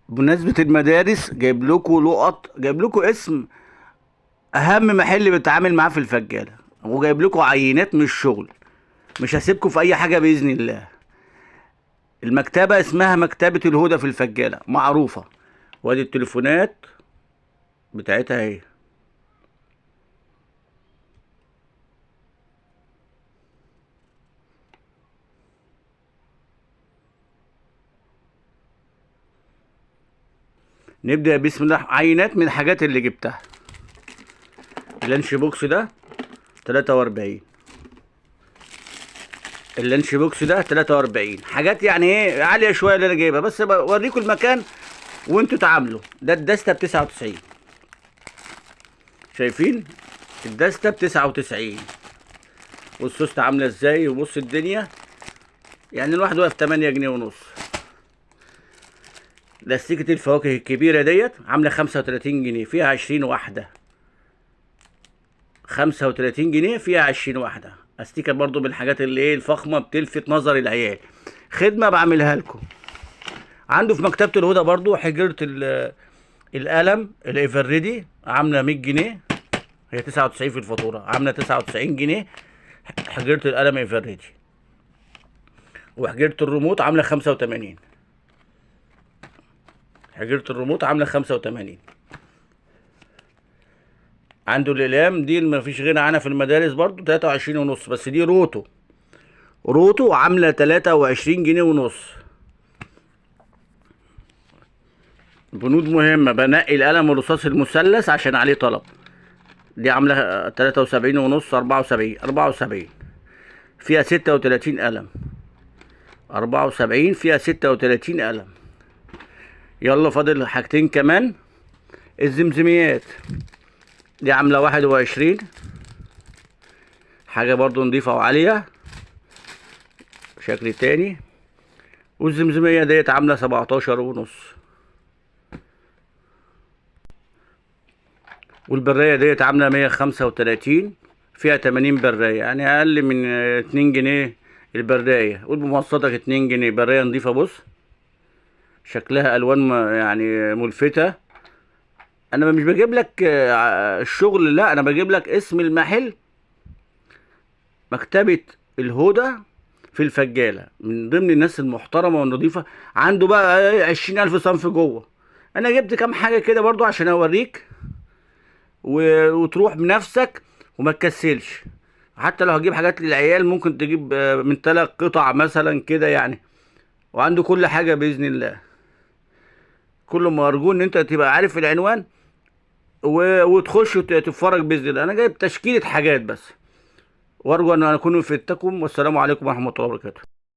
بمناسبة المدارس جايب لكم لقط، جايب لكم اسم اهم محل بتعامل معاه في الفجالة، وجايب لكم عينات من الشغل، مش هسيبكم في اي حاجة باذن الله. المكتبة اسمها مكتبة الهدى في الفجالة، معروفة. وادي التليفونات بتاعتها اهي. نبدأ بسم الله. عينات من الحاجات اللي جبتها. ال lunch box ده 43، ال lunch box ده 43. حاجات يعني ايه عالية شوية اللي انا جايبها، بس بوريكم المكان وانتوا تعاملوا. ده الدستة ب99، شايفين الدستة ب99، والسوست عاملة ازاي، وبص الدنيا. يعني الواحد واقف 8 جنيه ونص. لاستيكة الفواكه الكبيرة ديت عاملة 35 جنيه، فيها 20 واحدة. 35 جنيه فيها 20 واحدة. استيكة برضو من الحاجات اللي ايه الفخمة، بتلفت نظر العيال. خدمة بعملها لكم. عنده في مكتبة الهدى برضو حجرة القلم الايفرريدي عاملة 100 جنيه، هي 99 في الفاتورة، عاملة 99 جنيه حجرة القلم ايفرريدي. وحجرة الريموت عاملة 85، حجرة الريموت عاملة 85. عنده الأقلام دي ما فيش غنى عنها في المدارس برضو، تلاتة وعشرين ونص، بس دي روتو، روتو عاملة 23 جنيه ونص. بنود مهمة، بنقي القلم الرصاص المثلث عشان عليه طلب. دي عاملة تلاتة وسبعين ونص، أربعة وسبعين، أربعة وسبعين، فيها ستة وتلاتين قلم، أربعة وسبعين فيها ستة وتلاتين قلم. يلا فاضل حاجتين كمان. الزمزميات دي عاملة 21، حاجة برضو نضيفة وعالية شكل تاني. والزمزمية ديت عاملة سبعتاشر ونص. والبراية ديت عاملة 135، فيها 80 براية، يعني أقل من 2 جنيه البراية. قول بمواصلاتك 2 جنيه. براية نضيفة، بص شكلها ألوان ملفتة. أنا مش بجيب لك الشغل، لا أنا بجيب لك اسم المحل، مكتبة الهدى في الفجالة، من ضمن الناس المحترمة والنظيفة. عنده بقى 20,000 صنف جوه. أنا جبت كام حاجة كده برضو عشان أوريك وتروح بنفسك وما تكسلش. حتى لو هتجيب حاجات للعيال ممكن تجيب من 3 قطع مثلا كده يعني. وعنده كل حاجة بإذن الله. كل ما أرجو إن أنت تبقى عارف العنوان وتخش وتتفرج بإذن الله. أنا جايب تشكيلة حاجات بس، وأرجو أن أكون فدتكم، والسلام عليكم ورحمة الله وبركاته.